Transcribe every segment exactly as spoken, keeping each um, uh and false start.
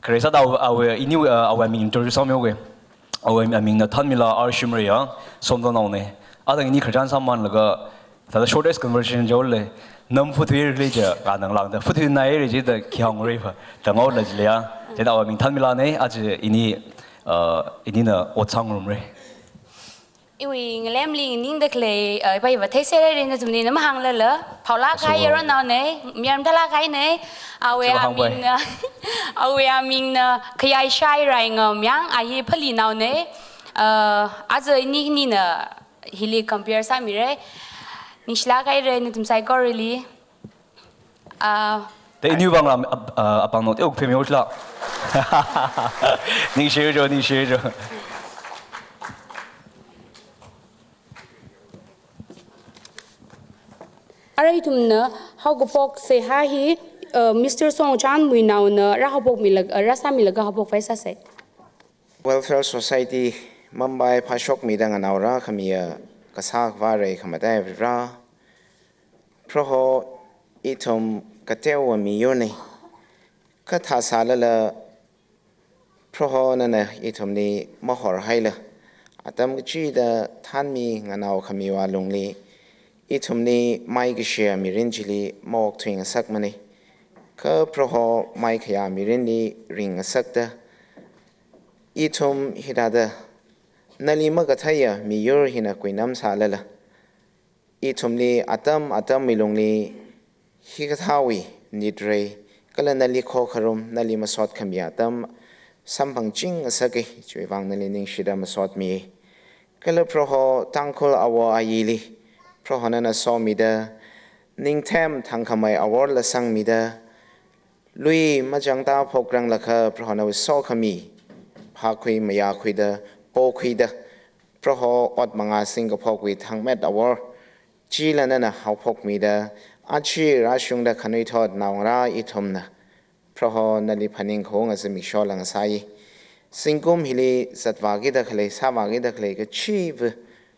Khare sāda awui, awui, ini, uh, awui ming introduce sāmihaoga. Awui mingna Thanmila R Shimraya, Somdalnaona. Ada ini khararchan sāmanlaga, thāda shortest conversation jole. Nam futhuili ja, kanang langda. Futhuinaira jida khi hāngra pha. Tangao la jile ya. Jida awui ming Thanmilana, aja ini, uh, inina ot sāngarumra. Iwui ngalemli nganingda khalei, uh, ipa iva theiserra nathumli namahānglala, phaolāk kahai yaronnaona, mayarmathālāk kahaina, awui Chiwui hāngpai. Amingna, awui amingna, Khayai Shai Raingam yang, a hi Phalinaona, uh, aja ini nina hili compare sāmira, ningshilāk haira nathum saikorali. Ah, Te ini vang lam, ap-, ah, apāng note uk phim yoshla. Ningshi jo, ningshi jo. Arui ithumna haokaphok seihā hi, uh, Mister Songchanwui naona rāhaophokmilaga, uh, rāsāmilaga haophok phai sāsa. Welfare Society Mumbai phāshokmida nganaorā khamiya kasā Vare khamataiya Varivara. Proho, ithum kateowa miyurna. Kathā sālala, Proho nana ithumli mahorhaila, atam kachida thanmi nganao khamiwui lungli, ithumli maikashiya mirin chili maokthuingasakmana. Kha Proho maikhayā mirinli ringngasakta, ithum hithāda nali makatheiya miyur hina kuinam sālala, ithumli atam atamwui lungli hikathāwui nitrai, kala nali khokharum, nali masot khami atam samphangchingasaka, chiwui vang nali ningshida masotmi. Kala Proho Tangkhul awo ayili, Proho nana somida, ningthem thangkhamei aworla sangmida, lui machangda phokrang lakha Proho nawui sokhami, phākhui mayākhuida, pokhuida, Proho ot mangā singkaphokwui thangmet awor, chila nana haophokmida, achi rāshungda khanuithot naongarā ithumna, Proho nali phaningkhaung zimiksho lang sai. Zingkum hili zatvākida khalei, sāvākida khalei kachiva,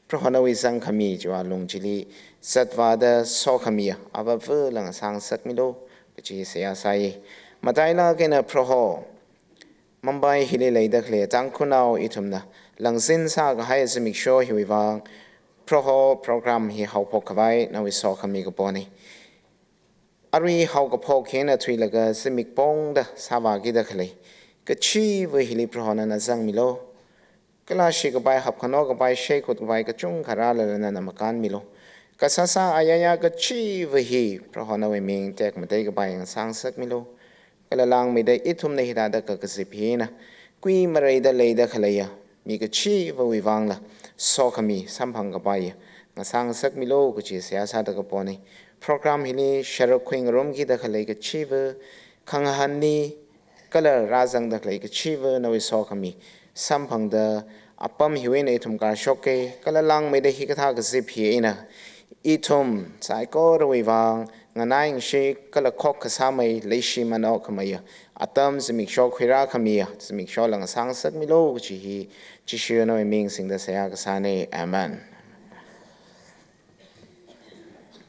Proho nawui zangkhami chiwui lung chili zatvāda sokhamiya, avāva lang sāngasakmilu, kachi seihā sai. Matailāk eina Proho, Mumbai hili leida khalei Tangkhulnao ithumna, langzin sākahai zimiksho hiwui vang, Proho program hi haophok khavai nawui sokhami kapona. Arui haokaphok hina thuilaga zimik pongda sāvākida khalei kachiva hili Proho nana zangmilu. Kala shikapai, hapkhano kapai, sheikhut kapai, kachungkha rālala nana makānmilu. Kasāsā ayaya kachiva hi Proho nawui ming tekmatei kapai ngasāngasakmilu. Kala langmeida ithumna hithāda kakazip hina, kui mareida leida khaleiya mi kachivawui vangla sokhami samphang kapaiya ngasāngasakmilu kachi seihā sāda kapona. Program hili sharuk khuingarumkida khalei kachiva, khangahānli kala rāzangda khalei kachiva nawui sokhami samphangda apam hiwui eina ithum kāshoka, kala langmeida hikathā kazip hi eina ithum saikorawui vang nganai ngashi kala khok kasāmei leishi manok khameiya atam zimiksho khuirākhamiya zimiksho lang sāngasakmilu kachi hi Jishu nawui ming singda seihā kasāna. Amen.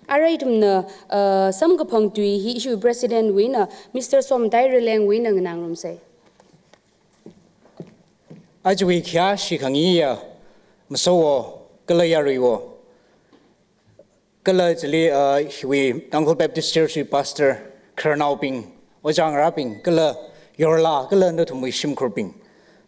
Arui ithumna, uh, samkaphang tui hi ishiwui President wui eina, Mister Somtai Rileng wui eina nganāngarumsa. Ajawui khayā shikhangayi masowo, kala yaruiwo, kala chili, uh, hiwui Tangkhul Baptist Church wui Pastor, khararnaobing, ojā ngarābing, kala yorla, kala nathumwui shimkhurbing.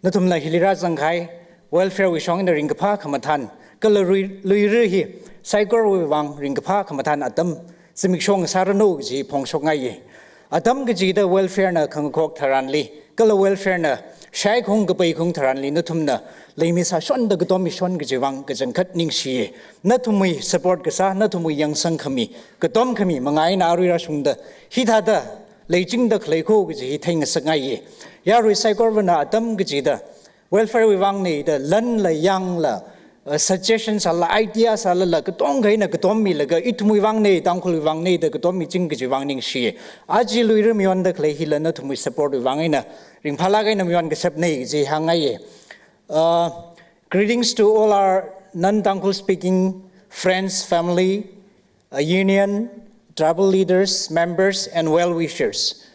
Nathumna hili rāzangkahai, welfare wui shong eina ringkaphā khamathān, kala lui, luira hi, saikorawui vang ringkaphā khamathān atam, zimiksho ngasāranu kaji phongshokngaiya. Atam kachida welfare na khangakhok tharanli, kala welfare na shaikhaung kapeikhaung tharanli, nathumna leimi sāshonda katom mishon kaji vang kachangkhat ningshiya. Nathumwui support kasā, nathumwui yangsang khami, katom khami, manga eina arui rāshungda, hithāda leichingda khalei ko kaji hi theingasakngaiya. Yarui saikoravana atam kachida, welfare wui vangna da lanla yangla, uh, suggestion sāla, idea sālala, katongkha eina katom milaga, ithumwui vangna, Tangkhulwui vangna da katom miching kaji vang ningshiya. Aja luira mayonda khalei hila nathumwui support wui vang eina, ringphālāk eina mayon kashapna kaji hāngngaiya. Uh, greetings to all our non-Tangkhul speaking friends, family, uh, union, tribal leaders, members, and well-wishers.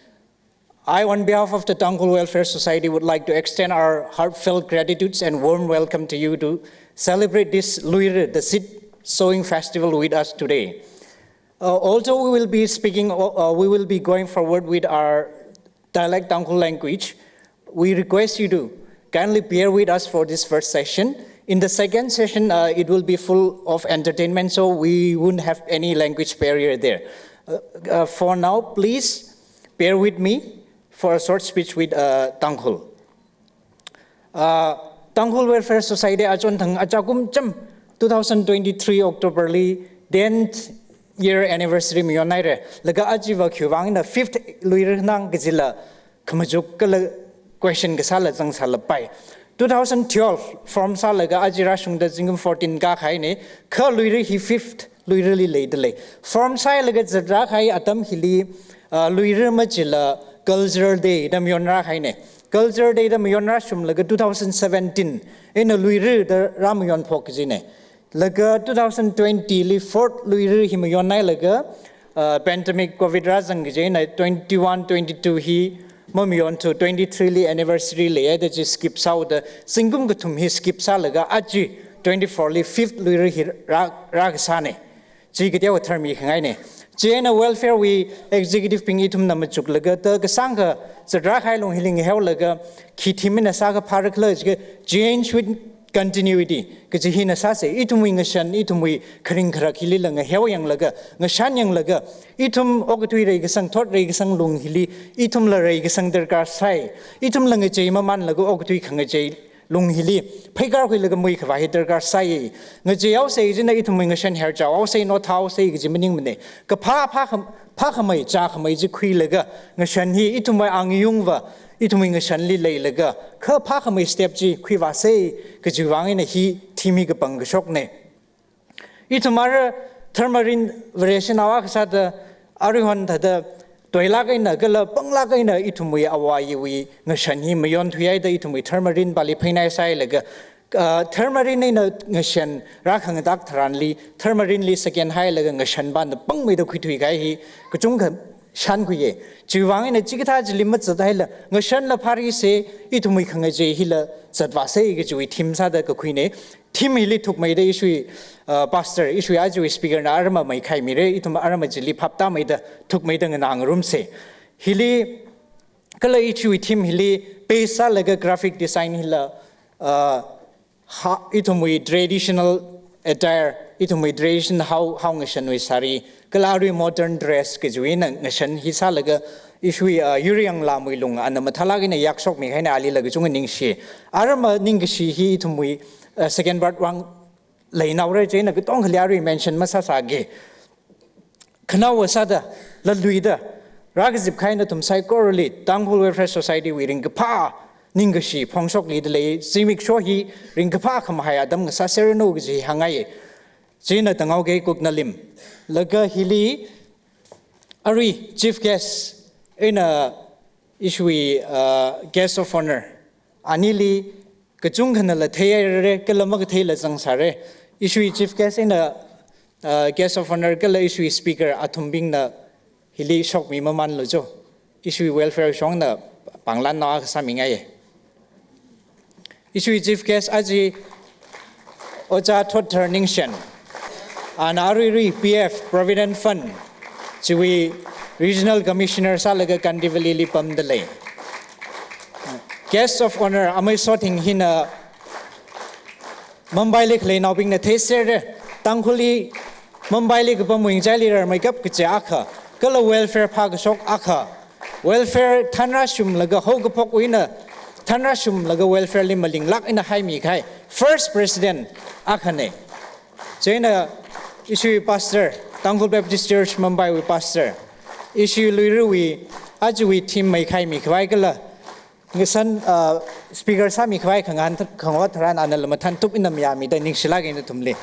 I, on behalf of the Tangkhul Welfare Society, would like to extend our heartfelt gratitudes and warm welcome to you to celebrate this Luira, the seed sowing festival, with us today. Uh, although we will be speaking, uh, we will be going forward with our dialect Tangkhul language, we request you to kindly bear with us for this first session. In the second session, uh, it will be full of entertainment, so we won't have any language barrier there. Uh, uh, for now, please bear with me for a short speech with, uh, Tangkhul. Uh, Tangkhul Welfare Society achon thang achakum cham two thousand twenty-three October li tenth year anniversary mayon haira. Laga achiva khiwuivang eina fifth Luira nang kajila khamachuk kala question kasāla zangsālapai. Two thousand twelve form sālaga aja rāshungda zingkum fourteen kākahaina, kha Luira hi fifth Luira li leidalei. Form sālaga zatrākahai atam hili, uh, Luira machila Culture Day da mayon rākahaina. Culture Day da mayon rāshunglaga two thousand seventeen eina Luira da rāmayon phok kajina. Laga two thousand twenty li fourth Luira hi mayon hailaga, uh, pandemic covid rāzang kaji eina twenty-one, twenty-two hi mamayonthu, twenty-three li anniversary leihaida chi skip sāhaoda, zingkum kathum hi skip sālaga aja twenty-four li fifth Luira hi rā, rākasāna. Chi kateowa tharmi khangaina. Chieina welfare wui executive bing ithumna machuklaga ta kasāngkha zatrākahai long hili ngaheolaga khi theme eina sākaphā rakhala jiakha change with continuity kaji hina sāsa. Ithumwui ngashan, ithumwui kharing kharak hilila ngaheo yanglaga, ngashan yanglaga, ithum okathui reikasang, thot reikasang long hili ithumla reikasang darkar sai. Ithumla ngachei mamanlaga okathui khangachei long hili pheikar khuilaga muikhavā hi darkar sai. Ngachei haosa china ithumwui ngashan herchao haosa, notha haosa kaji maningmana. Kaphā phākham-, phākhamei, chākhamei chi khuilaga ngashan hi ithumwui angayungva, ithumwui ngashanli leilaga kha phākhamei step chi khuivāsa kajiwui vang eina hi theme hi kapang kashokna. Ithum ara tharmarin Vareshi naowa kasāda aruihon thāda toilāk eina kala panglāk eina ithumwui āwo āyiwui ngashan hi mayonthuihaida ithumwui tharmarin pali phainai sāhailaga, ah, tharmarin eina ngashan rākhangatak tharanli, tharmarinli second hailaga ngashan pāna pangmeida khuithuikahai hi kachungkha shānkhuiya. Chiwui vang eina chikathā chili mazathaila, ngashanla phārisa, ithumwui khangachei hila zatvāsa kajiwui theme sāda kakhuina. Theme hili thukmeida ishiwui, uh, pastor, ishiwui ajawui speaker na arama meikhaimira, ithum arama chili phaptāmeida thukmeida nganā ngarumsa. Hili kala ishiwui theme hili base sālaga graphic design hila, uh, ha, ithumwui traditional attire, ithumwui tradition hao, hao ngashanwui sari, kala arui modern dress kajiwui eina ngashan hi sālaga ishiwui, uh, Yuri Yanglamwui lung ana mathālāk eina yakshokmi kahaina, alila kachungkha ningshi. Arama ningkashi hi ithumwui, uh, second part vang leinaora, chieina katongkhali arui mention masāsāki. Khanaowa sāda, laluida, rākazip kahai nathum saikorali Tangkhul Welfare Society wui ringkaphā ningkashi phongshokluidalei, zimiksho hi ringkaphā khamahai atam ngasāserranu kaji hāngngaiya. Chieina tanghaoki, kuknalim. Laga hili arui chief guest eina ishiwui, uh, guest of honour, anili kachungkhanala theihairara, kala makatheila zangsāra. Ishiwui chief guest eina, uh, guest of honour kala ishiwui speaker athumbingna hili shokmi mamanlu jo. Ishiwui welfare shongna pānglan naowa kasāmingaiya. Ishiwui chief guest aja Ojā Thotthar Ningshen. Ana aruirui P F, Provident Fund chiwui Regional Commissioner sālaga Kandivali li pamdalei. Guest of honour amei sothing hina Mumbai li khaleinaobingna theiserra, Tangkhulli Mumbai li kapamwui ngachaili rarmeikap kachi akha, kala welfare phākashok akha, welfare thanrāshunglaga haokaphokwui eina thanrāshunglaga welfare li malinglāk eina haimi kahai first president akhana. Chieina ishiwui pastor, Tangkhul Baptist Church Mumbai wui pastor, ishiwui Luirawui ajawui theme meikhaimi khavai kala ngashan, uh, speaker sāmi khavai khangahān th-, khangahān tharan anala mathāntup eina mayāmida ningshilāka nathumli.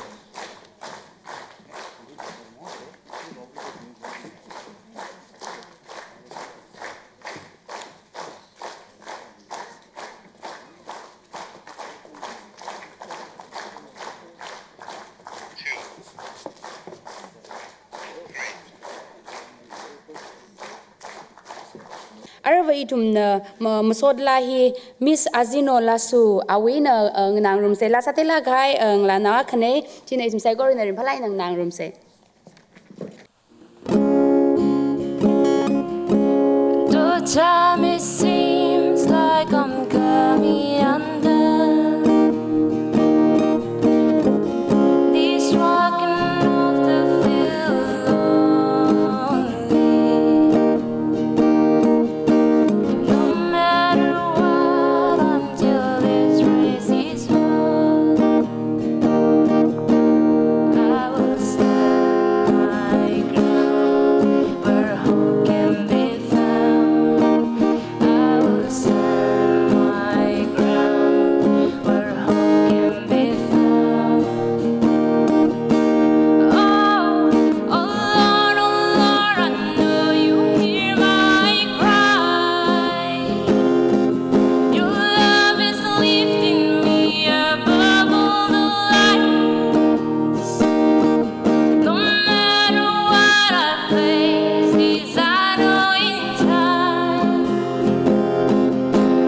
Aruiva ithumna ma-, masot laa hi Miss Azino Lasu awuina, uh, nganāngarumsa. Laa sātheilāk kahai, uh, ngalānao akhana, chieina ithum saikorana ringphālāk eina nganāngarumsa. Though time, it seems like I'm coming undone. This walking of the field lonely. No matter what, until this race is won, I will stand my ground where hope can be found. I will stand my ground where hope can be found. Oh, oh Lord, oh Lord, I know you hear my cry. Your love is lifting me above all the lights. No matter what I face, this I know in time.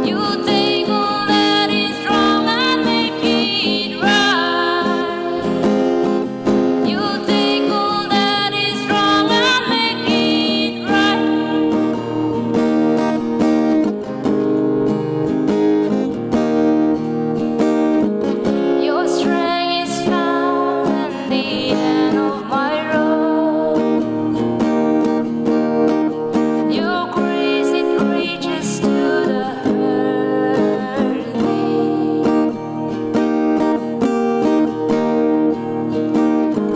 You take all that is wrong and make it right. You take all that is wrong and make it right. Your strength is found in the end of my road. Your grace, it reaches to the hurting.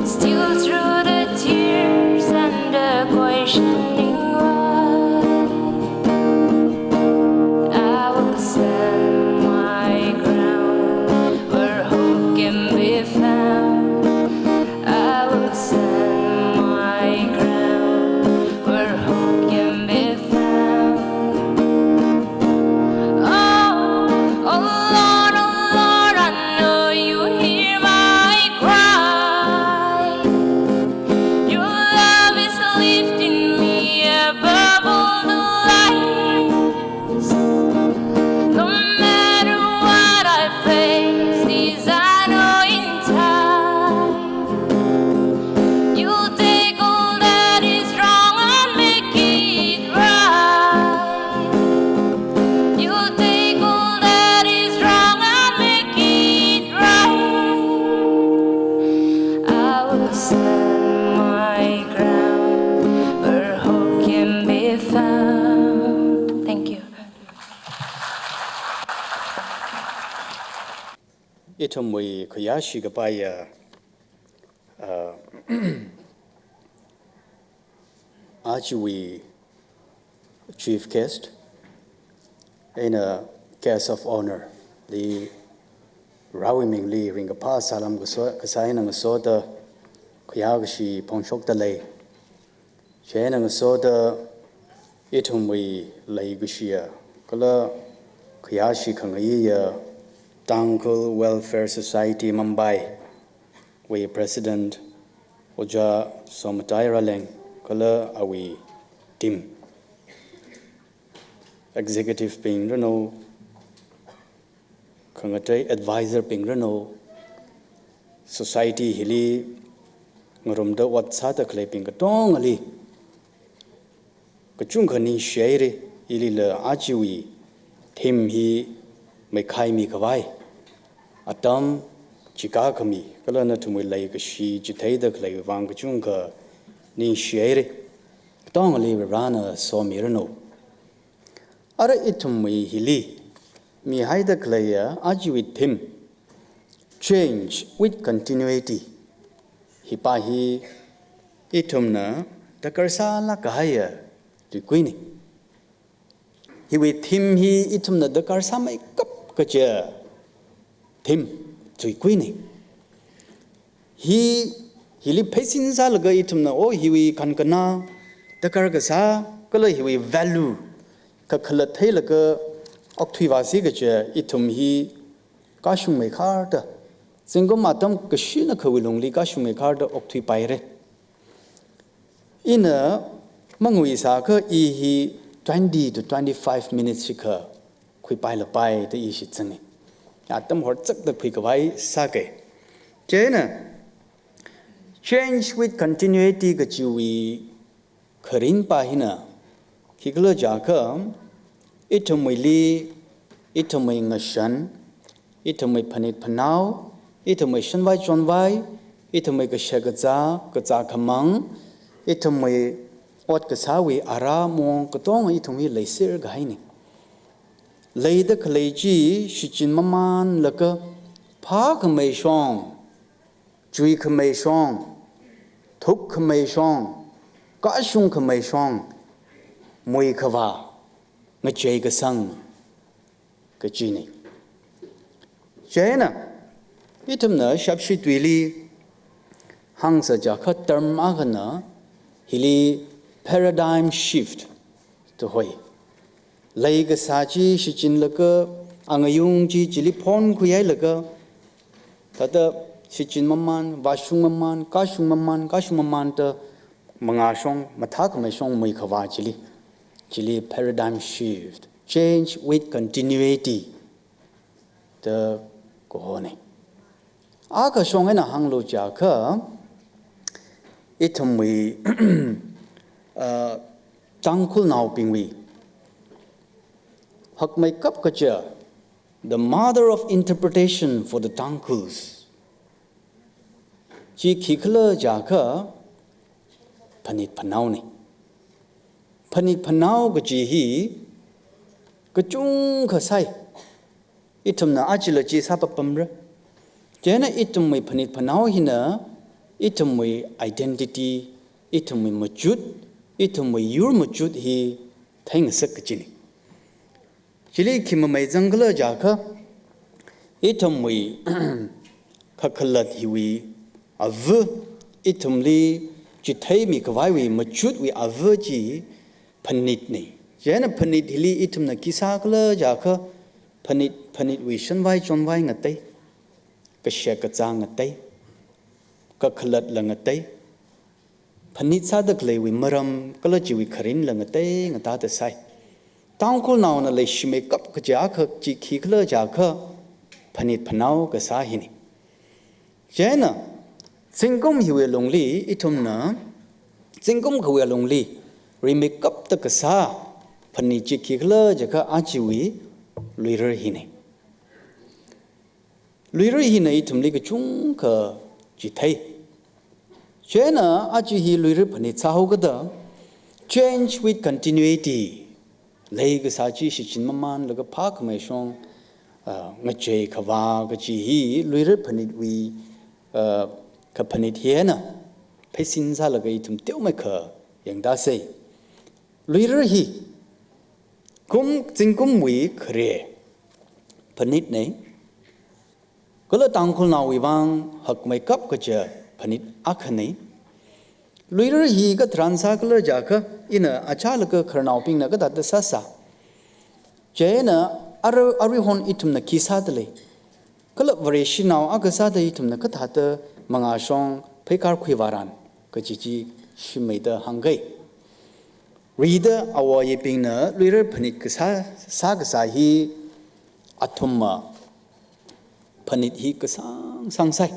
Still through the tears and the questioning why, I will stand my ground where hope can be found. I will stand my ground where hope can be found. Oh, oh Lord, oh Lord, I know you hear my cry. Your love is lifting me above all the lights. No matter what I face, this I know in time. You take all that is wrong and make it right. You take all that is wrong and make it right. I will stand my ground where hope can be found. Thank you. Ithumwui khayāshi kapaiya, uh, ajawui chief guest eina guest of honour li Varewui mingli ringkaphā salam kaso-, kasā eina ngasoda khayā kashi phongshokda lei. Chieina ngasoda ithumwui leikashiya kala khayāshi khangayiya Tangkhul Welfare Society Mumbai wui President Ojā Somatai Raleng kala awui team, executive bing ranu, khangatei advisor bing ranu, society hili ngarumda ot sāda khaleibing katongali kachungkha ningshihaira. Ilila ajawui theme hi meikhaimi khavai atam chikā khami kala nathumwui leikashi chitheida khaleiwui vang kachungkha ningshihaira. Katongali Varena somiranu. Ara ithumwui hili mihaida khaleiya ajawui theme, Change with Continuity, hipa hi ithumna darkar sālāk kahaiya tuikuina. Hiwui theme hi ithumna darkar sāmeikap kaja theme tuikuina. Hi, hili pheisin sālaga ithumna, oh, hiwui khanganā darkar kasā kala hiwui value kakhalat theilaga okthuivāsi kaja ithum hi kashungmeikharda, zingkum atam kashina khawui lungli kashungmeikharda okthuipaira. Ina mangui sākha i hi twenty to twenty-five minutes shikha khuipai lapai da i shitsanga. Atam horzakda khuikhavai sāka. Chieina, change with continuity kachiwui kharinpa hina, khikhala jiakha, ithumwuili, ithumwui ngashan, ithumwui phanit phanao, ithumwui shanvai chonvai, ithumwui kashakazā, kazā khamang, ithumwui ot kasāwui ara mong katonga ithum hi leiser kahaina. Leida khalei chi shichin mamanlaga, phākhamei shong, chuikhamei shong, thukkhamei shong, kashungkhamei shong, muikhavā, ngachei kasang kachina. Chieina, ithumna shapshi tuili hāngsa jiakha term akhana hili paradigm shift da hoi. Leikasā chi shichinlaga, angayung chi chili phonkhuihailaga, thāda shichin maman, vāshung maman, kashung maman, kashung maman da mangā shong, mathākhamei shong muikhavā chili, chili paradigm shift, change with continuity da kahona. Akha shong eina hānglu jiakha, ithumwui, uh, Tangkhulnaobingwui hakmeikap kaja, the mother of interpretation for the Tangkhuls chi khikhala jiakha, phanit phanaona. Phanit phanao kaji hi kachungkha sai. Ithumna achila chi sāpapamra. Chieina ithumwui phanit phanao hina, ithumwui identity, ithumwui machut, ithumwui yur machut hi theingasak kachina. Chili khi mamei zangkhala jiakha, ithumwui kakhalat hiwui ava, ithumli chitheimi khavaiwui machutwui ava chi phanitna. Chieina phanit hili ithumna khi sākhala jiakha, phanit, phanitwui shanvai chonvai ngatei, kashakazā ngatei, kakhalatla ngatei, phanit sāda khaleiwui maram kala chiwui kharinla ngatei ngatāda sai. Tangkhulnaona leishimeikap kaja akha chi khikhala jiakha, phanit phanao kasā hina. Chieina, zingkum hiwui lungli, ithumna, zingkum khawui lungli rimeikapda kasā phanit chi khikhala jiakha achiwui Luira hina. Luira hina ithumli kachungkha chithei. Chieina aja hi Luira phanit sāhaokada, change with continuity. Leikasā chi shichin mamanlaga phākhamei shong, ah, ngachei khavā kaji hi Luira phanitwui, ah, kaphanit hi eina pheisin sālaga ithum teomeikha yangda sai. Luira hi kum zingkumwui khare phanitna, kala Tangkhulnaowui vang hakmeikap kaja phanit akhana. Luira hi katharan sākhala jiakha, ina achālaga khararnaobingna kathāda sāsā, chieina arui, aruihon ithumna khi sāda lei, kala Vareshinao akha sāda ithumna kathāda mangā shong pheikar khuivāran kaji chi shimeida hāngkai. Rida āwo āyibingna Luira phanit kasā, sākasā hi athumma phanit hi kasāngsang sai.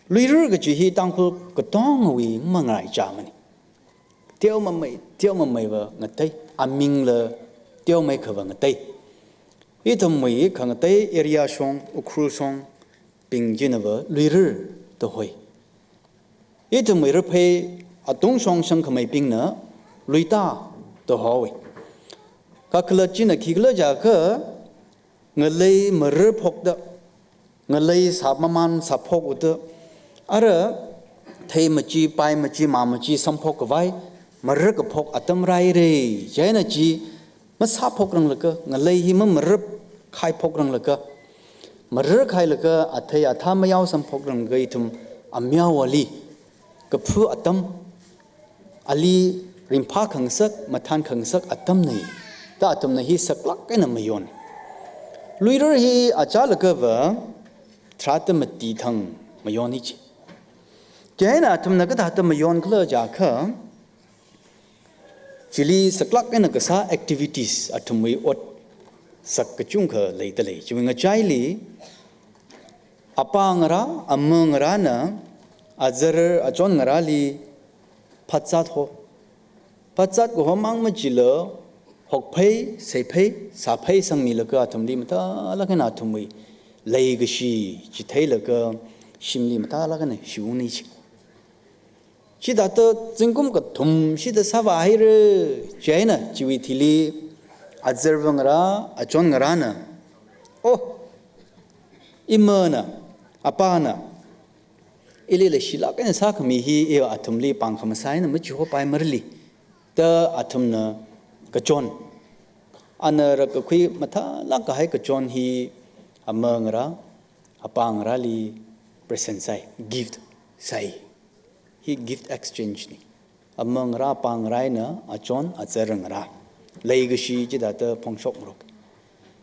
Luira kaji hi Tangkhul katongawui mangaraichāmana. Teomamei, teomameiva ngatei, amingla teomeikhava ngatei. Ithumwui khangatei area shong, Ukhrul shongbing chinava Luira da hoi. Ithumwui raphei atungshong shangkhameibingna Luita da haowa. Kakhalat china khikhala jiakha, ngalei marar phokda, ngalei sāmaman sāphok uda, ara thei machi, pai machi, mā machi samphok khavai marar kaphok atam rāhaira. Chieina chi masāphokranglaga, ngalei hi mamarap khai phokranglaga, marar khailaga, athei athā mayao samphokranglaga ithum amiaowali kaphu atam, ali ringphā khangasak, mathān khangasak atamna da athumna hi saklāk eina mayon. Luira hi achālagava tharāda mati thang mayon hi chi. Chieina athumna kathāda mayonkhala jiakha, Chili saklāk eina kasā activities athumwui otsak kachungkha leidalei. Chiwui ngachaili, apā ngarā, ama ngarāna, azar achon ngarāli phatzat ho. Phatzat kaho mang machila, hokphei, seiphei, sāphei sangmilaga athumli mathālāk eina athumwui leikashi chitheilaga shimli mathālāk eina shiuni chi. Chithāda zingkum kathum shida sāvāhaira, chieina chiwui thili azarva ngarā, achon ngarāna, oh, imana, apāna, ili leishilāk eina sākhami hi, iva athumli pāng khamasai eina machihopai marali, da athumna kachon, ana rākakhui mathālāk kahai kachon hi ama ngarā, apā ngarāli present sai, gift sai. Hi gift exchange ni. Ama ngarā apā ngarā eina achon azar ngarā leikashi chithāda phongshok ngarok.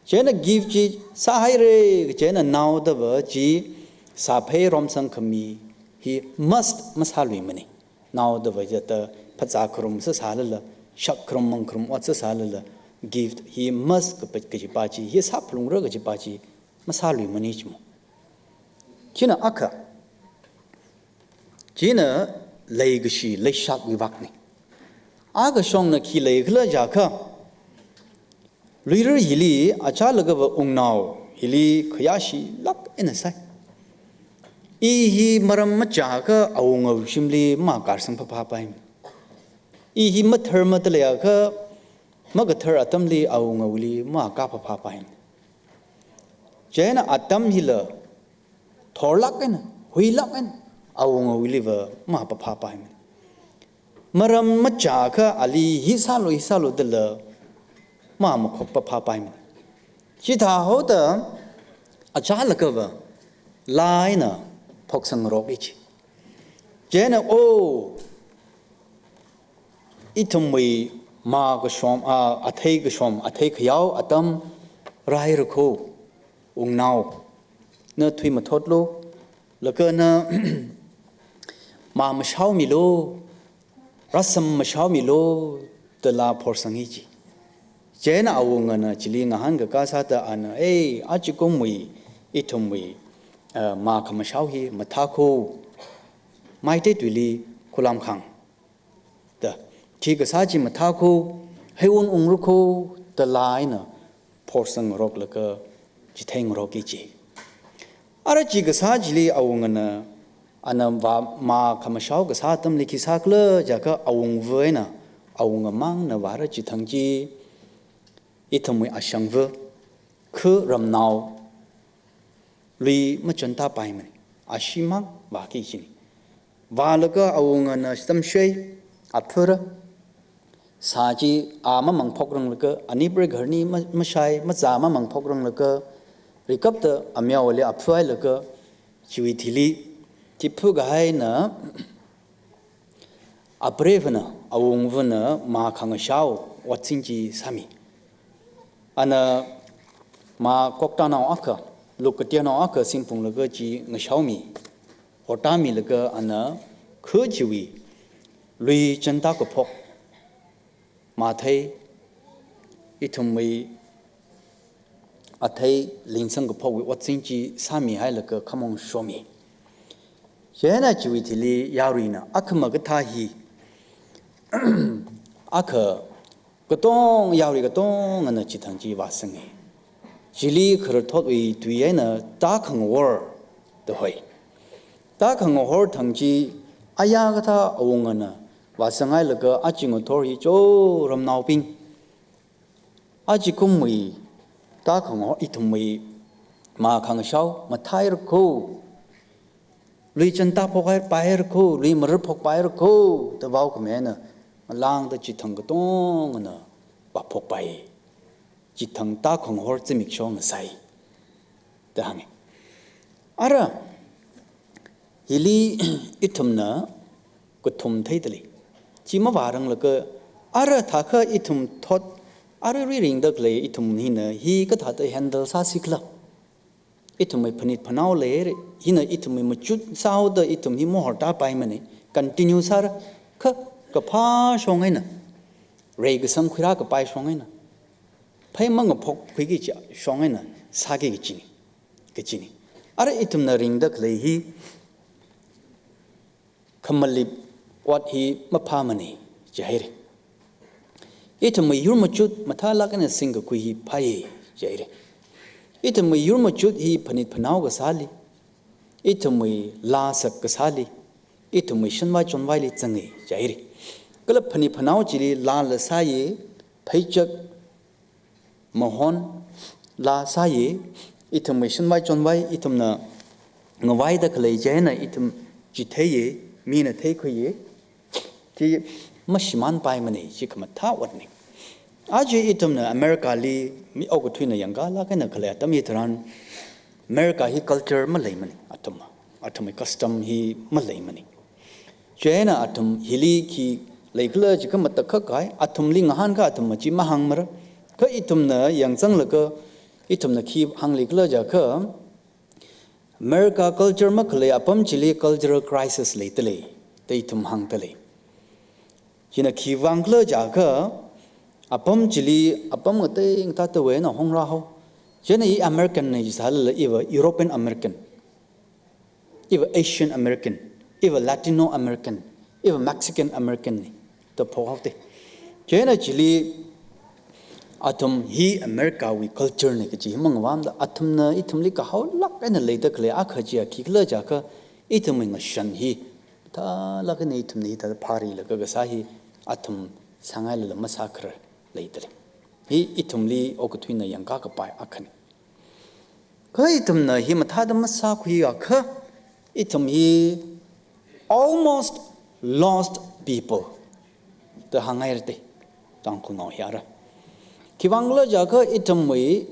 Chieina gift chi sāhaira, chieina naodava chi sāphei romsang khami hi must masāluimana. Naodava chithāda phazā kharum sāsālala, shak kharum mang kharum ot sāsālala, gift hi must kapa kajipa chi, hi sāphalungra kajipa chi masāluimana chimo. China akha, china leikashi, leishatwui vākna. Akha shongna khi leikhala jiakha, luira hili achālagava wungnao hili khayāshilāk eina sai. I hi maram machāakha awungawui shimli makārsang phaphapai. I hi mathar mataleiakha makathar atamli awungawuili makā phaphapai. Chieina atam hila thorlāk eina, huilāk eina, awungawuiliva maphaphāpaimana. Maram machāakha ali hi sālu, hi sālu dala, mamakhok phaphapaimana. Chithāhaoda, achālagava, laa eina phoksang ngarok ichi. Chieina, oh, ithumwui mā kashom, a, athei kashom, athei khayao atam rāhaira kho, wungnaona thuimathotlu, laga na mā mashaomilu, rāsam mashaomilu, da laa phorsangi chi. Chieina awungana chili ngahānkakā sāda ana, ei, achikumwui, ithumwui, eh, mā khamashao hi mathā kho, Meitei tuili khulam khang da. Chi kasā chi mathā kho, heiwun ungra kho, da laa eina phorsang ngaroklaga, chithei ngaroki chi. Ara chi kasā chili awungana, ana vā mā khamashao kasā atamli khi sākhala jiakha awungva eina, awunga mangna vāra chithang chi, ithumwui ashangva, khu ramnao, lui machontāpaimana, ashimang vāki chini. Vālaga awungana shitam shei, aphura, sā chi a mamang phokranglaga, ani prekharni ma-, mashai, mazā mamang phokranglaga, rikapta ameoli aphailaga, chiwui thili, chi phukahaina, aprevana, awungvana, mā khangashao, otsin chi sāmi. Ana mā koktanao akha, luk kateonao akha, singphunglaga chi ngashaomi, otamilaga ana khu chiwui, lui chontākaphok, mathei, ithumwui, athei lingsang kaphokwui otsin chi sāmihailaga khamong shomi. Chieina chiwui thili yaruina, akha makathā hi, akha katong, yarui katongana chithang chi vāsangi. Chili kharathotwui tui eina tākhangahor da hoi. Tākhangahor thang chi aya kathā awungana vāsanghailaga achi ngathor hi cho ramnaobing. Achikumwui tākhangahor ithumwui mā khangashao mathāhaira kho. Lui chontāphok hai paihaira kho, lui marar phok paihaira kho, da vao khamena, ngalāngda chithang katongana vāphokpai. Chithang tākhangahor zimiksho ngasai da hāngi. Ara, hili ithumna kathum theidalei. Chi mavāranglaga, ara thākha ithum thot, ara riringdalei ithum hina, hi kathāda handle sāsikhala. Ithumwui phanit phanao leira, hina ithumwui machut sāhaoda ithum hi mohortāpaimana, continue sāra, kha, kaphā shong eina. reikasang khuirā kapai shong eina, phei mangaphok khuiki chi shong eina sāki kachini, kachini. Ara ithumna ringda khalei hi khamalip ot hi maphāmana jihaira. Ithumwui yur machut mathālāk eina singkakhui hi phāya jihaira. Ithumwui yur machut hi phanit phanao kasāli, ithumwui laa sak kasāli, ithumwui shanvai chonvaili zanga jihaira. Kala phanit phanao chili laala sāya, pheichak, mahon, laa sāya, ithumwui shanvai chonvai, ithumna ngavaida khalei chieina ithum chitheiya, mina theikhuiya. Chi mashimānpaimana, chi khamathā otna. Aja ithumna America li mi okathuina yangkalāk eina khalei atam hitharan, America hi culture maleimana, athum, athumwui custom hi maleimana. Chieina athum hili khi leikhala jiakha matakhak kahai, athumli ngahānkha athumna chi mahāngmara. Kha ithumna yangzanglaga, ithumna khi hānglikhala jiakha, America culture makhalei apam chili cultural crisis leidalei, da ithum hāngdalei. China khiwui vangkhala jiakha, apam chili, apam ngatei ngateitawui eina hongrāhao. Chieina i American na jisālala iva European American, iva Asian American, iva Latino American, iva Mexican American na da phokhaoda. Chieina chili athum hi America wui culture na kachi hi mangavāmada, athumna ithumli kahaolāk eina leida khalei akha chiya khikhala jiakha, ithumwui ngashan hi mathālāk eina ithumna hithāda phārilaga kasā hi athum sāngailala masākharar leidalei. Hi ithumli okathuina yangkā kapai akhana. Kha ithumna hi mathāda masākhuiakha, ithum hi almost lost people da hāngngairada, Tangkhulnao hi ara. Khiwui vangkhala jiakha ithumwui,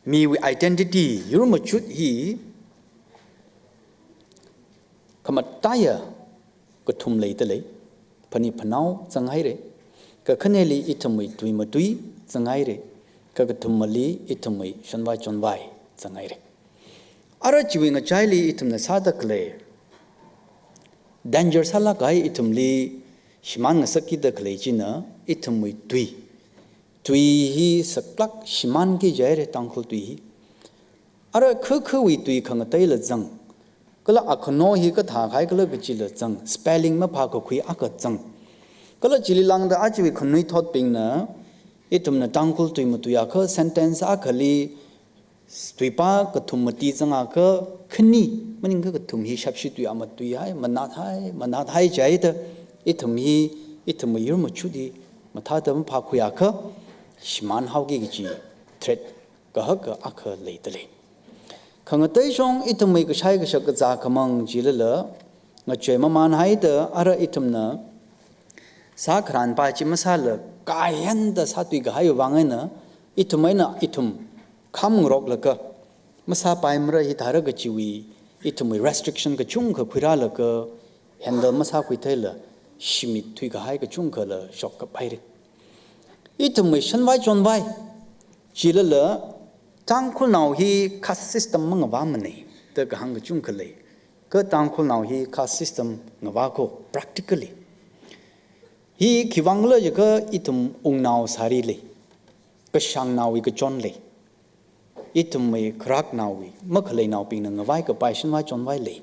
miwui identity, yur machut hi khamataiya kathum leidalei, phanit phanao zanghaira, kakhaneli ithumwui tui matui zanghaira, kakathumali ithumwui shanvai chonvai zanghaira. Ara chiwui ngachaili ithumna sāda khalei, danger sālāk kahai ithumli shimān ngasakkida khalei china, ithumwui tui. Tui hi saklāk shimānki jihaira, Tangkhul tui hi. Ara khakhawui tui khangateila zang. Kala akhano hi kathā kahai kala kachila zang, spelling maphākakhui akha zang. Kala chili lāngda ajawui khanuithotbingna, ithumna Tangkhul tui matuiakha sentence akhali tuipā kathum mati zangakha khani maningakha kathum hi shapshi tui amatui hai, manat hai, manat hai jihaida, ithum hi, ithumwui yur machut hi mathāda maphākhuiakha shimānhaoki kachi threat kahaka akha leidalei. Khangatei shong ithumwui kashai kashak kazā khamang chilala, ngachei mamānhaida ara ithumna sākharanpai chi masāla, kayānda sātui kahaiwui vang eina, ithum eina ithum khamngaroklaga, masāpaimara hithāra kachiwui, ithumwui restriction kachungkha khuirālaga, handle masākhuitheila, shimit thuikahai kachungkhala shokkapaira. Ithumwui shanvai chonvai chilala, Tangkhulnao hi caste system mangavāmana da kahāng kachungkha lei. Kha Tangkhulnao hi caste system ngavākho practically. Hi khiwui vangkhala jiakha ithum wungnao sāri lei, kashāngnaowui kachon lei. Ithumwui kharaknaowui, makhalei naobingna ngavai kapai shanvai chonvai lei.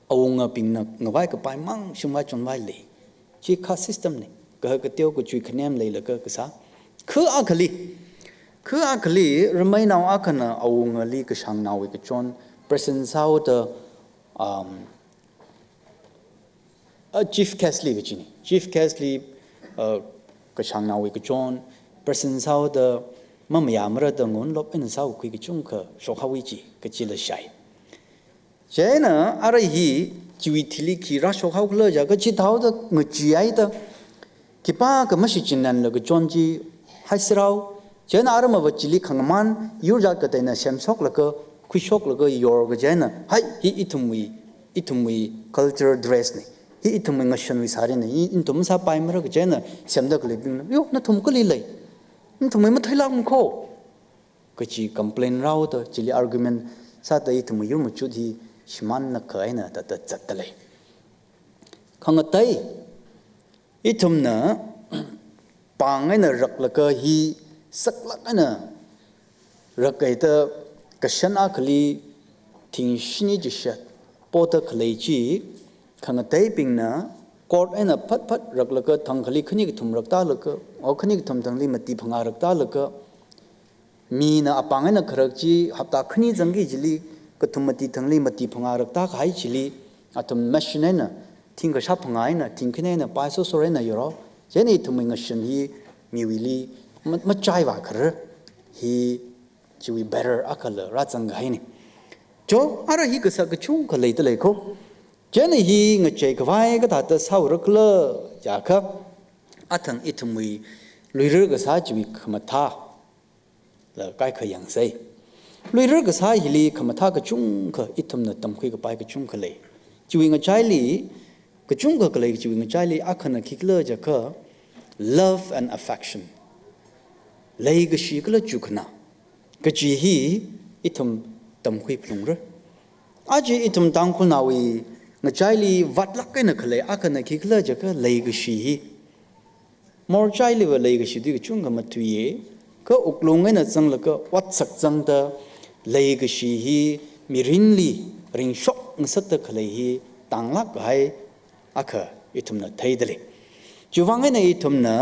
Awungabingna ngavai kapai mang shanvai chonvai lei. Chi caste system na, kaha kateo kachui khanem leilaga kasā. Kha akhali, kha akhali, rameinao akhana awungali kashāngnaowui kachon present sāhaoda, um, a chief caste li kachina. Chief caste li, uh, kashāngnaowui kachon present sāhaoda mamayāmara da ngun lop eina sākakhui kachungkha shokhaowa chi, kachila shai. Chieina ara hi chiwui thili khi rāshokhaokhala jiakha chithāhaoda ngacheehaida, khipākha mashichinanla kachon chi haisirao. Chieina ara mava chili khangamān yur jat kateina semshoklaga, khuishoklaga yorkachieina, hai, hi ithumwui, ithumwui cultural dress na, hi ithumwui ngashanwui sarina, hi ithum masāpaimara kachieina semda khaleibingna, yo, nathum kali lei, nathumwui matheilākmakho kachi complain rāhaoda, chili argument sāda ithumwui yur machut hi shimānnakha eina da, da zatdalei. Khangatei, ithumna pāng eina raklaga hi saklāk eina rakhaida kashan akhali thing shini chishat poda khalei chi, khangateibingna court eina phatphat raklaga thangkhali khani kathum raktālaga, o khani kathum thangli mati phangā raktālaga, mina apāng eina kharak chi hapta khani zangki chili, kathum mati thangli mati phangā raktākahai chili, athum machine eina thing kashap phangā eina, thing khani eina, pai sosor eina yoro. Chieina ithumwui ngashan hi miwuili ma-, machaiva kharar hi chiwui bearer akhala rāzangkahaina. Cho, ara hi kasā kachungkha leidalei ko. Chieina hi ngacheikhavai kathāda sāura khala jiakha, athang ithumwui luirar kasā chiwui khamathā la kaikha yangsei. Luirar kasā hili khamathā kachungkha ithumna tamkhuikapai kachungkha lei. Chiwui ngachaili, kachungkha khalei chiwui ngachaili akhana khikhala jiakha love and affection. Leikashi kala chukhanā kaji hi ithum tamkhui phalungra. Aja ithum Tangkhulnaowui ngachaili vātlāk eina khalei akhana khikhala jiakha leikashi hi. Morchailiva leikashi tui kachungkha mathuiya, kha wuklung eina zanglaga otsak zangda leikashi hi mirinli ringshok ngasakda khalei hi tānglāk kahai akha ithumna theidalei. Chiwuivang eina ithumna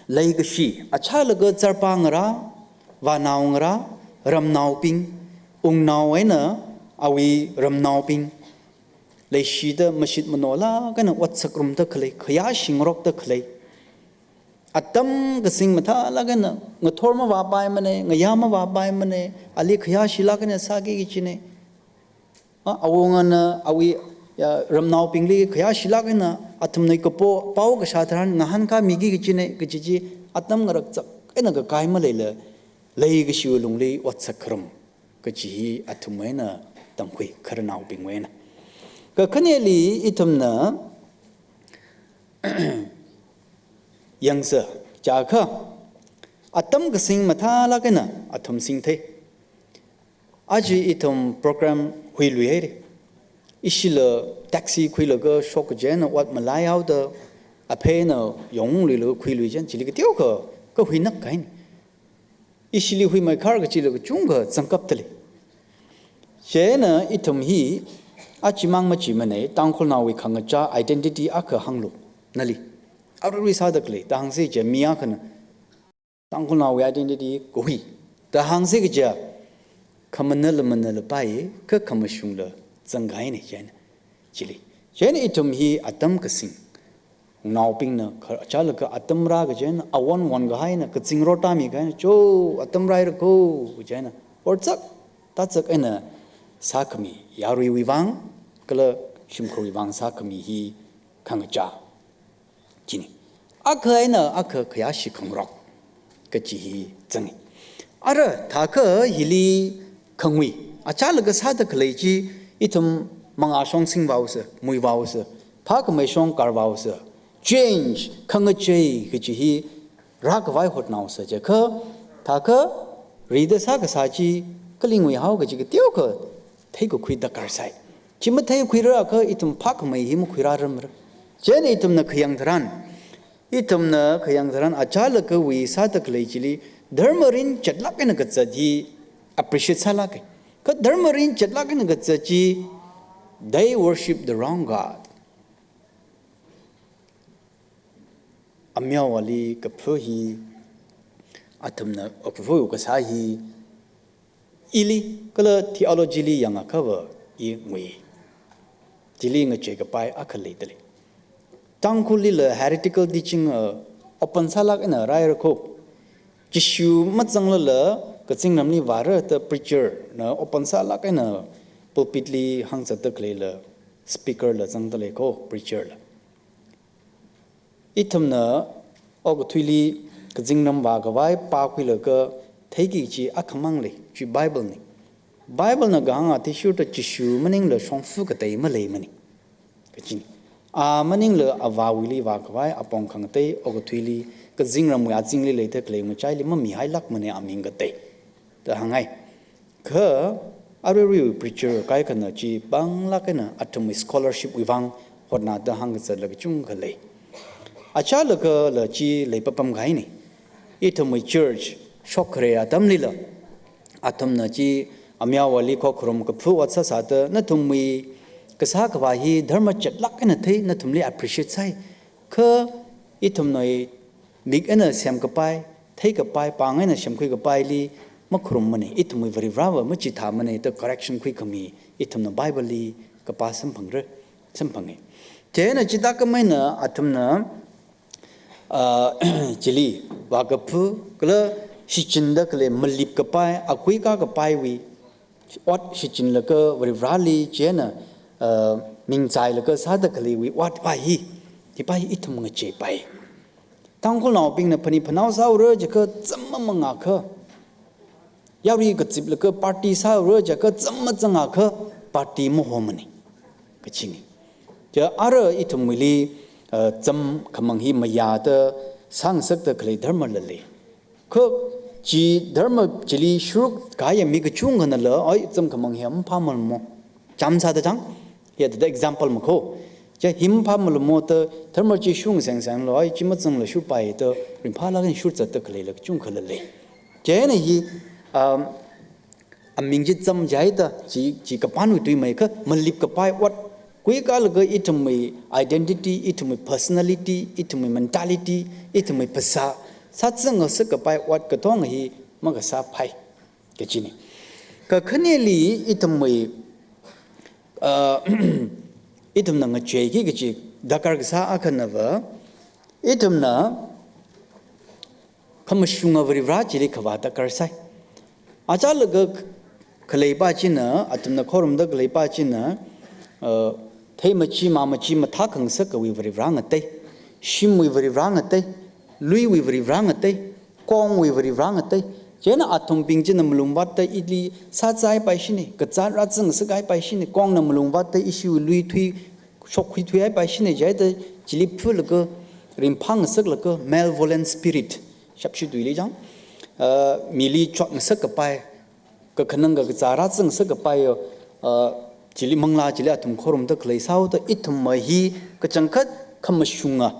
leikashi, achālaga zarpa ngarā, vānao ngarā, ramnaobing, wungnao eina awui ramnaobing, leishida mashit manolāk eina otsak ngarumda khalei, khayāshi ngarokda khalei. Atam kasing mathālāk eina ngathor mavāpaimana, ngayā mavāpaimana, ali khayāshilāk eina sāki kachina. A, awungana awui, ya, ramnaobingli khayāshilāk eina athumna kapo pao kashā tharan ngahānkāmiki kachina, kaji chi atam ngarakzak eina kakai maleila, leikashiwui lungli otsak kharum kaji hi athumwui eina tamkhui, khararnaobingwui eina. Kakhaneli ithumna yangsa jiakha, atam kasing mathālāk eina athum singthei. Aja ithum program huiluihaira. Ishila taxi khuilaga shok kaji eina ot malaihaoda, aphei eina yongluilaga khuilui chieina chili kateokha kahuinakkahaina. Ishili huimeikhar kachila kachungkha zangkapdalei. Chieina ithum hi, achimang machimana, Tangkhulnaowui khangachā identity akha hānglu, nali. Aruirui sāda khalei, da hāngsa chiakha mi akhana Tangkhulnaowui identity kahui da hāngsa kajiakha, khamanala manalapai, kha khamashungla zangkahaina chieina. Chili. Chieina ithum hi atam kasing, naobingna kha-, achālaga atam rā kaji eina, awon won kahaina, kazingrot tāmi kahaina, cho, atam rāhaira ko, kaji eina, otsak, tātsak eina sākhami yaruiwui vang, kala shimkhurwui vang sākhami hi khangachā china. Akha eina akha khayāshi khangarok kaji hi zanga. Ara thākha hili khangui, achālaga sāda khalei chi ithum mangā shong singvāusa, muivāusa, phākhamei shong karvāusa, change, khangachei kaji hi rākhavai hotnāusa jiakha, thākha rida sākasā chi kali nguihao kaji kateokha theikakhui darkar sai. Chi matheikhuirakha ithum phākhamei hi makhuirāramra. Chieina ithumna khayang tharan, ithumna khayang tharan achālagawui sāda khalei chili dharma rin chatlāk eina kazat hi appreciate sālāka. Kha dharma rin chatlāk eina kazat chi, they worship the wrong God. Amyaowali kaphu hi, athumna, o, kaphu kasā hi, ili, kala theology li yangakhava i ngui. Chili ngacheikapai akha leidalei. Tangkhulli la heretical teaching, uh, open sālāk eina rāhaira ko. Jishu mazanglala kazingramli vāra da preacher na open sālāk eina pulpit li hāngzatda khaleila speaker la zangdalei ko, preacher la. Ithumna okathuili kazingram vākhavai pākhuilaga theiki kaji akhamang lei, chi Bible na. Bible na kahāng athishurda Jishu maningla shongfa katei maleimana kajina. A maningla Avāwuili vākhavai apong khangatei okathuili kazingramwui azingli leida khalei ngachaili mamihailākmana aming katei da hānghai. Kha aruirui preacher kaikhana chi panglāk eina athumwui scholarship wui vang hotnāda hāngkazatla kachungkha lei. Achālakha la chi leipapam kahaina. Ithumwui church shokkhare atamlila, athumna chi amyawali khokharum kaphu ot sāsāda, nathumwui kasā khavā hi dharma chatlāk eina thei, nathumli appreciate sāi. Kha ithumna mik eina semkapai, theikapai, pāng eina semkhuikapaili makharummana, ithumwui Varivarāva machithāmana da correction khuikhami ithumna Bible li kapā samphangra, samphangi. Chieina chithākhameina athumna, ah, chili vākaphu kala shichinda khalei malipkapai, akui kakapaiwui ot shichinlaga Varivarāli chieina, ah, mingchailaga sāda khaleiwui ot pa hi, hi pa hi ithum ngacheipai. Tangkhulnaobingna phanit phanao sāura jiakha zam mamangakha, yarui kaziplaga party sāura jiakha zam mazangakha party mahomana kachina. Chia ara ithumwuili, ah, zam khamang hi mayāda sāngasakda khalei dharmala lei. Kha chi dharma chili shuruk kahaiya mi kachungkhanala, oi, zam khamang hi maphāmalamo. Chām sāda chang, hi thāda example makho. Chia hi maphāmalamo da dharma chi shungasang sangla, oi, chi mazangla shurpai da ringphālāk eina shurzatda khaleila kachungkhala lei. Chieina hi, um, aming chi zam jihaida, chi, chi kapānwui tui mei kha, malipkapai ot. Kuikalaga ithumwui identity, ithumwui personality, ithumwui mentality, ithumwui phasā sāzangngasakkapai ot katonga hi makasāpai kachina. Kakhaneli ithumwui, ah, ithumna ngacheiki kachi darkar kasā akhanava, ithumna khamashunga Varivarā chili khavā darkar sāi. Achālakha khaleipa china, athumna khorumda khaleipa china, uh, theimachi, māmachi, mathākhangasak kawui Varivarā ngatei, shimwui Varivarā ngatei, luiwui Varivarā ngatei, kongwui Varivarā ngatei. Chieina athumbing china malungvātda ili sāzāhaipaishina, kazāt rāzangngasak haipaishina, kongna malungvātda ishiwui lui thui, shokkhui thuihaipaishina jihaida chili phulaga, ringphāngasaklaga, malevolent spirit, shapshi tuili chang, uh, mili chotngasakkapai, kakhanang kakazā rāzangngasakkapai, uh, chili manglā chili athum khorumda khalei sāhaoda ithumva hi kachangkhat khamashunga.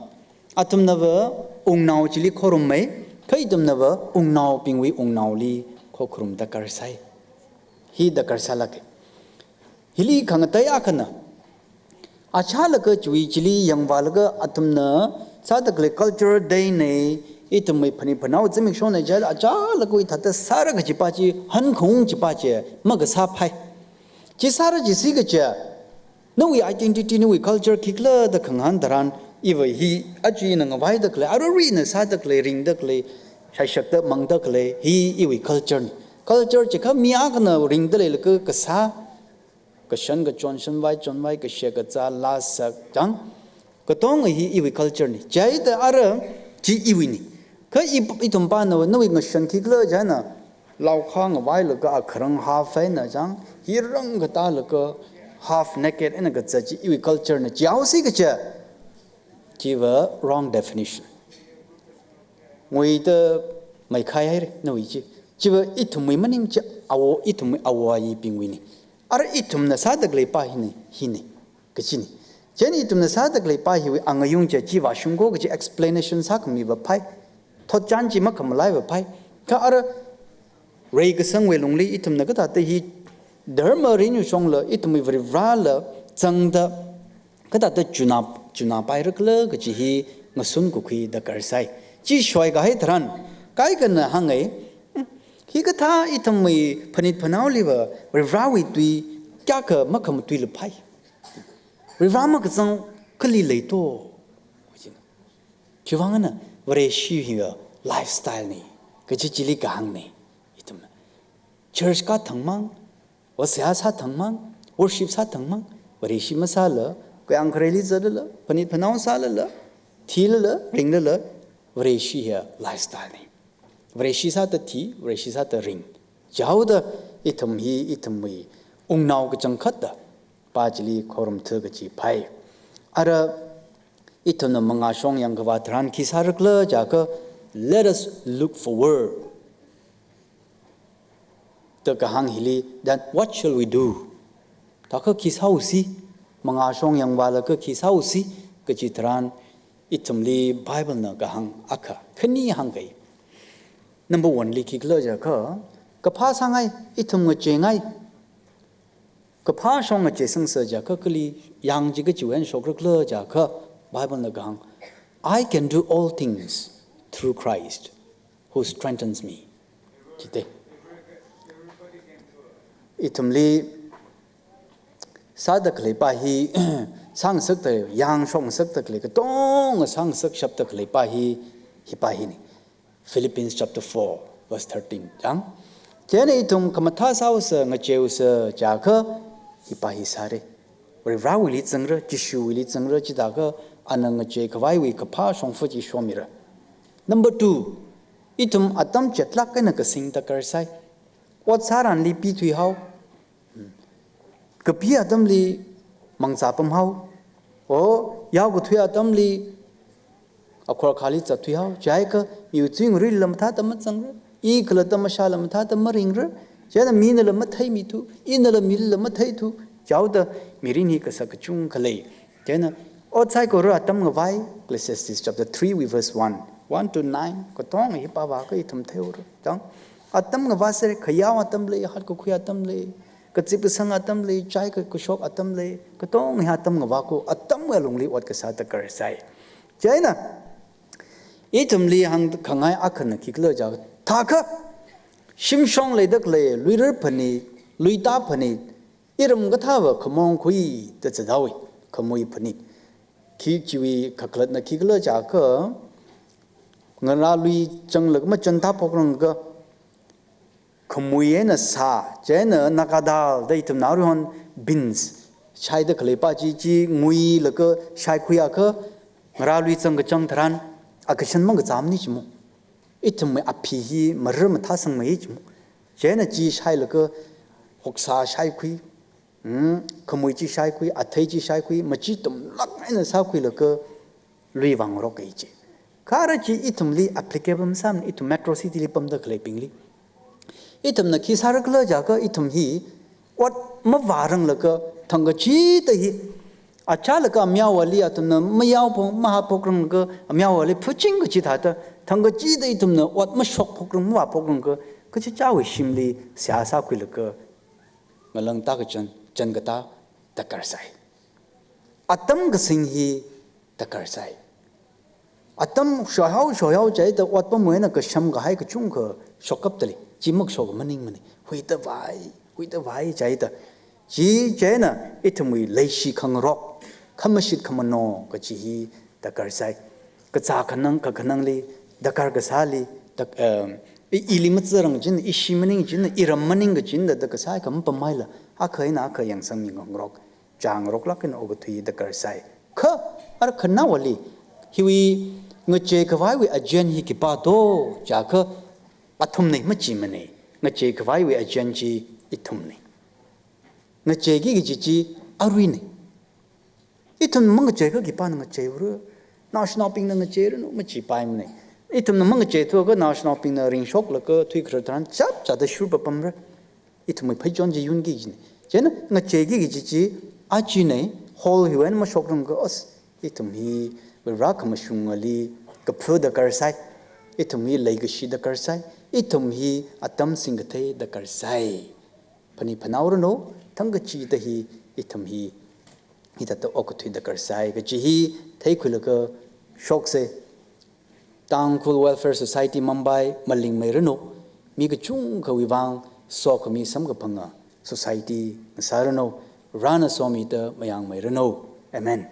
Athumnava wungnao chili khorummei, kha ithumnava wungnaobingwui wungnaoli khokharum darkar sāi. Hi darkar sālāka. Hili khangatei akhana, achālakha chiwui chili yangvālaga athumna sāda khalei cultural day na, ithumwui phanit phanao zimikshona jihaida achālakhawui thāda sāra kajipa chi, hankhaung chipa chi makasāpai. Chi sāra jisi kaja, nawui identity, nawui culture khikhala da khangahān tharan, iva hi aja ina ngavaida khalei, aruiruina sāda khalei, ringda khalei, shaishakda mangda khalei, hi iwui culture na. Culture chiakha mi akhana ringda leilaga kasā, kashan kachon, shanvai chonvai, kashek kazā, laa sak chang, katonga hi iwui culture na. Jihaida ara chi iwuina. Kha i, ithumpanava nawui ngashan khikhala jihaina, laokhā ngavailaga akharang half eina chang, hirang katālaga half naked eina kazat chi iwui culture na. Chihaosi kaja, chiva wrong definition. Nguida meikhai haira nawui chi. Chiva ithumwui maning chi, awo, ithumwui awo ayibingwuina. Ara ithumna sāda khaleipa hina, hina kachina. Chieina ithumna sāda khaleipa hiwui angayung chi chi vāshungko kaji explanation sākhamiva phai. Thotchan chi makhamalaiva phai. Kha ara reikasangwui lungli ithumna kathāda hi dharma rinyu shongla, ithumwui Varivarāla zangda kathāda chuna, chuna pairakhala kaji hi ngasun kakhui darkar sāi. Chi shoikahai tharan, kaikhana hāngai, "Hmm, hikathā ithumwui phanit phanaoliva Varivarāwui tui kayākha makhamatui lapai. Varivarā makazang kali leito." Chiwuivang eina Vareshi hiya lifestyle na, kaji chili kahāngna. Ithumna church kathangmang, ot seihā sāthangmang, worship sāthangmang, Vareshi masāla, kayāng khareli zatlala, phanit phanao sālala, thilala, ringlala, Vareshi hiya lifestyle na. Vareshi sāda thi, Vareshi sāda ring. Chihaoda ithum hi, ithumwui wungnao kachangkhatda pa chili khorumthu kaji phai. Ara ithumna mangāshong yangkhavā tharan khi sārakhala jiakha, let us look forward da kahāng hili, then what shall we do? Thākha khi sāusi, mangāshong yangvālaga khi sāusi kaji tharan, Ithumli Bible na kahāng akha, khani hāngkahai. Number one li khikhala jiakha, kaphā sāngai, ithum ngacheingai. Kaphā shong ngacheisangsa jiakha kali yāng chi kachiwui eina shokrakhala jiakha, Bible na kahāng, "I can do all things through Christ who strengthens me." Chite. Ithumli sāda khalei pa hi, sāngasakta, yāng shokngasakta khalei, katonga sāngasakshapta khalei pa hi, hi pa hina. Philippians chapter four, verse thirteen. Chang? Chieina ithum khamathā sāusa, ngacheiusa jiakha, hi pa hi sāra. Varivarāwuili zangra, Jishuwuili zangra, chithākha ana ngacheikhavaiwui kaphā shongfa chi shomira. Number two, ithum atam chitlāk eina kasing darkar sai. Ot sāranli pithuihao. Kapi atamli mangzā pamhao. O, yaokathui atamli akhor akhali zatthuihao. Chiakha miwui chuingaruila mathāda mazangra. I khalatta mashāla mathāda maringra. Chieina minala matheimi thu. Inala mila matheithu. Chihaoda mirin hi kasak kachungkha lei. Chieina, ot saikora atam ngavai, Ecclesiastes chapter three wui verse one, one to nine, katonga hi pāvāakha ithum theiura. Chang, atam ngavāsa, khayao atam lei, hatkakhui atam lei, kazip kazang atam lei, chai ka-, kashok atam lei, katonga hi atam ngavāko, atamwui alungli ot kasā darkar sai. Chieina, ithumli hāngkhangai akhana khikhala jiakha, thākha, shimshong leida khalei, luirar phani, luitā phani, iram kathāva khamong khuida zathaowa, khamui phani. Khi chiwui kakhalatna khikhala jiakha, ngarālui changlaga machān tāphokranglaga, khamui eina sā, chieina Naga dal da ithumna aruihon beans shaida khalei pa chi, chi nguilaga shaikhuiakha, ngarālui chang kachang tharan, akashan mangkazā mana chi mo. Ithumwui aphi hi marar mathāsangmei chi mo. Chieina chi shailaga hoksā shaikhui, hmm, khamui chi shaikhui, athei chi shaikhui, machi tumlāk eina sākhuilaga lui vāngarok kaji chi. Kha ara chi ithumli applicable masāmana, ithum metro city li pamda khaleibingli. Ithumna khi sārakhala jiakha ithum hi ot mavāranglaga thangkachida hi, achālaga amyaowali athumna mayaopho-, mahaphokranglaga amyaowali phuching kachi thāda, thangkachida ithumna ot mashokphokrang, mavāphokranglaga, kachichāwui shimli seihā sākhuilaga, ngalang tākachan, chānkatā darkar sai. Atam kasing hi darkar sai. Atam shoihao, shoihao chida ot pamwui eina kasham kahai kachungkha shokkapta lei. Chi makashok maningmana. Huida vāi, huida vāi chida. Chi chieina ithumwui leishi khangarok, khamashit khamano kachi hi darkar sai. Kazā khanang, kakhanangli, darkar kasāli, dak-, um, i-, ili mazarang chieina, ishi maning chieina, iram maning kachieina, da kasā khamapamhaila, akha eina akha yangsangmi ngangarok, chāngaroklāk eina okathui darkar sai. Kha, ara khanaowali, hiwui ngacheikhavaiwui ajen hi khipā do jiakha, athumna machimana. Ngacheikhavaiwui ajen chi ithumna. Ngacheiki kaji chi aruina. Ithum mangacheikha khipāna ngacheiura, naoshinaobingna ngacheiranu machipaimana. Ithumna mangacheithuakha naoshinaobingna ringshoklaga thui kharar tharan chapchāda shurpapamra. Ithumwui pheichon chi yunki kajina. Chieina ngacheiki kaji chi, achina, hall hiwui eina mashokranglaga, os, ithum hi Vare khamashungali kapha darkar sai. Ithum hi leikashi darkar sai. Ithum hi atam singkathei darkar sai. Phanit phanaoranu, thangkachida hi, ithum hi, hithāda okathui darkar sai kachi hi theikhuilaga shoksa. Tangkhul Welfare Society Mumbai malingmeiranu, mi kachungkhawui vang sokhami samkaphanga society ngasāranu, Varena somida mayangmeiranu. Amen.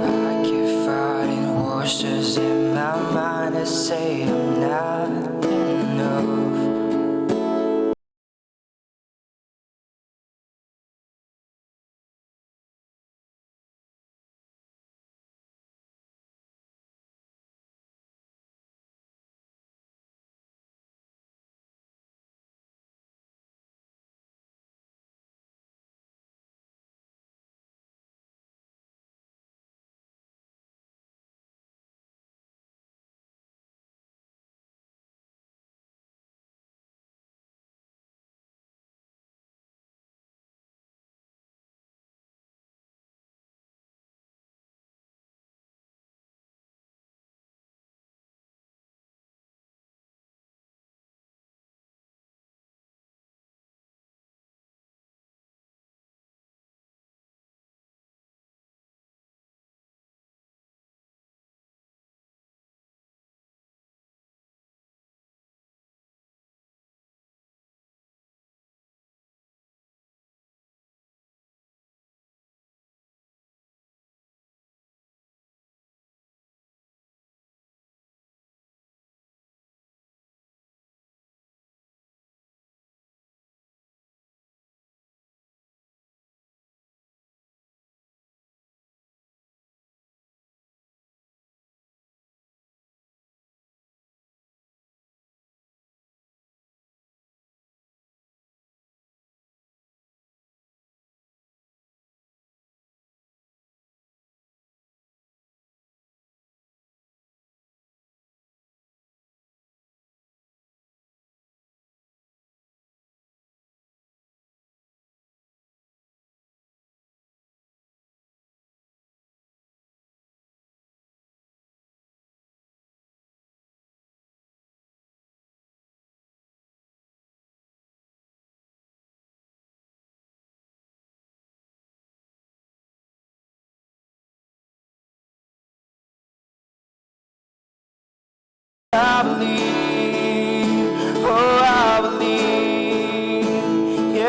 I keep fighting voices in my mind that say I'm not enough.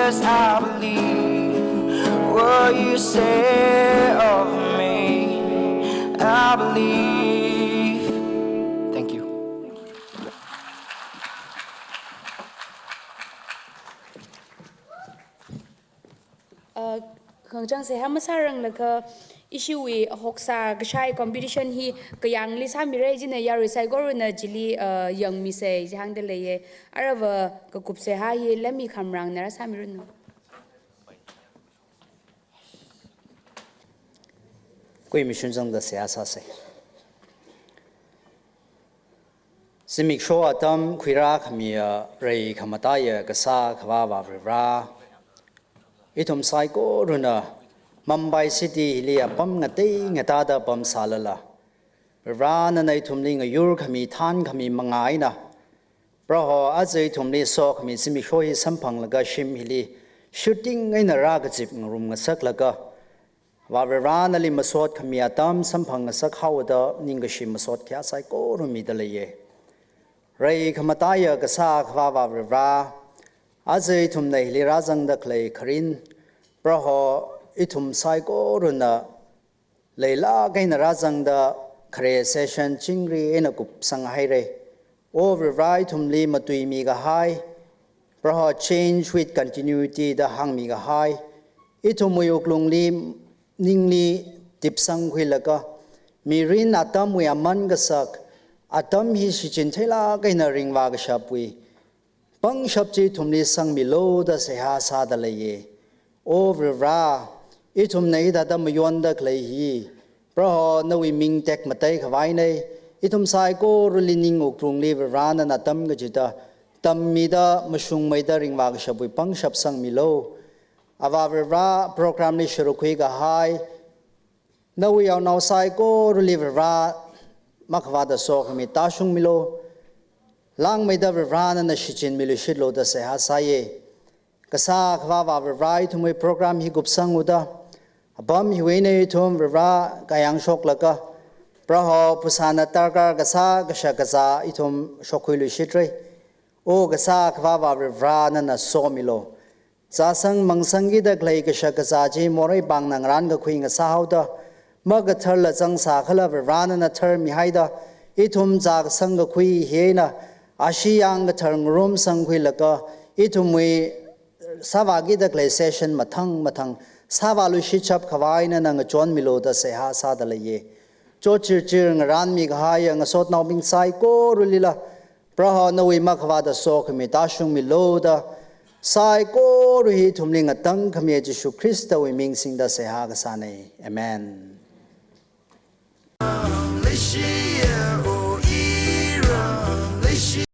'Cause I believe what you say of me. I believe. Thank you. Uh, khangachang seihā masāranglaga ishiwui hoksā kashai competition hi kayāngli sāmira, chieina yarui saikorana chili, uh, yangmisa, chi hāngda leiya. Aruiva kakup seihā hi Lemmi Khamrangna rāsāmiranu. Kuimishun zangda seihā sāsa. Zimiksho atam khuirākhamiya rei khamataiya kasā Akhavā Avā Varivarā, ithum saikorana Mumbai City hili apam ngatei ngatāda pamsālala, Varivarā nana ithumli ngayurkhami, thānkhami manga eina, Proho, aja ithumli sokhami zimiksho hi samphanglaga shim hili shooting eina rākazip ngarum ngasaklaga, Avā Varivarā nali masotkhami atam samphang ngasakhaoda ningkashi masot khayā saikora mida leiya. Rei khamataiya kasā Akhavā Avā Varivarā, aja ithumna hili rāzangda khalei kharin, Proho, ithum saikorana leilāk eina rāzangda khare session chingri eina kupsang haira. O Varivarā, ithumli matuimi kahai, Proho, change with continuity da hāngmi kahai, ithumwui wuklungli ningli tipsangkhuilaga, mirin atamwui aman kasak, atam hi shichin theilāk eina ringvā kashapwui pangshap chi ithumli sangmilu da seihā sāda leiya. O Varivarā, ithumna hithāda mayonda khalei hi, Proho, nawui ming tekmatei khavaina, ithum saikorali ning wuklungli Varivarā nana atam kachida tammida mashungmeida ringvā kashapwui pangshap sangmilu. Avā Varivarā, program li sharuk khui kahai nawui yaonao saikorali Varivarā makhavāta sokhami tāshungmilu. Langmeida Varivarā nana shichinmiluishitlu da seihā sāya. Kasā Akhavā Avā Varivarā, ithumwui program hi kupsanghaoda, apam hiwui eina ithum Varivarā kayāng shoklaga, Proho, phasāna darkar kasā kashakazā ithum shokkhuiluishitra. O kasā Akhavā Avā Varivarā, nana somilu. Zāsang mangsangkida khalei kashakazā chi morei pāngna ngarānkakhui ngasāhaoda, makatharla zangsākhala Varivarā nana tharmihaida, ithum zākasang kakhui hi eina ashee yāng kathar ngarumsangkhuilaga, ithumwui sāvākida khalei session mathang mathang sāvāluishitshap khavai nana ngachonmilu da seihā sāda leiya. Chotchirchir ngarānmi kahaiya ngasotnaobing saikoralila, Proho, nawui makhavāta sokhami tāshungmilu da, saikora hi ithumli ngatangkhamiya Jishu Khristawui ming singda seihā kasāna. Amen.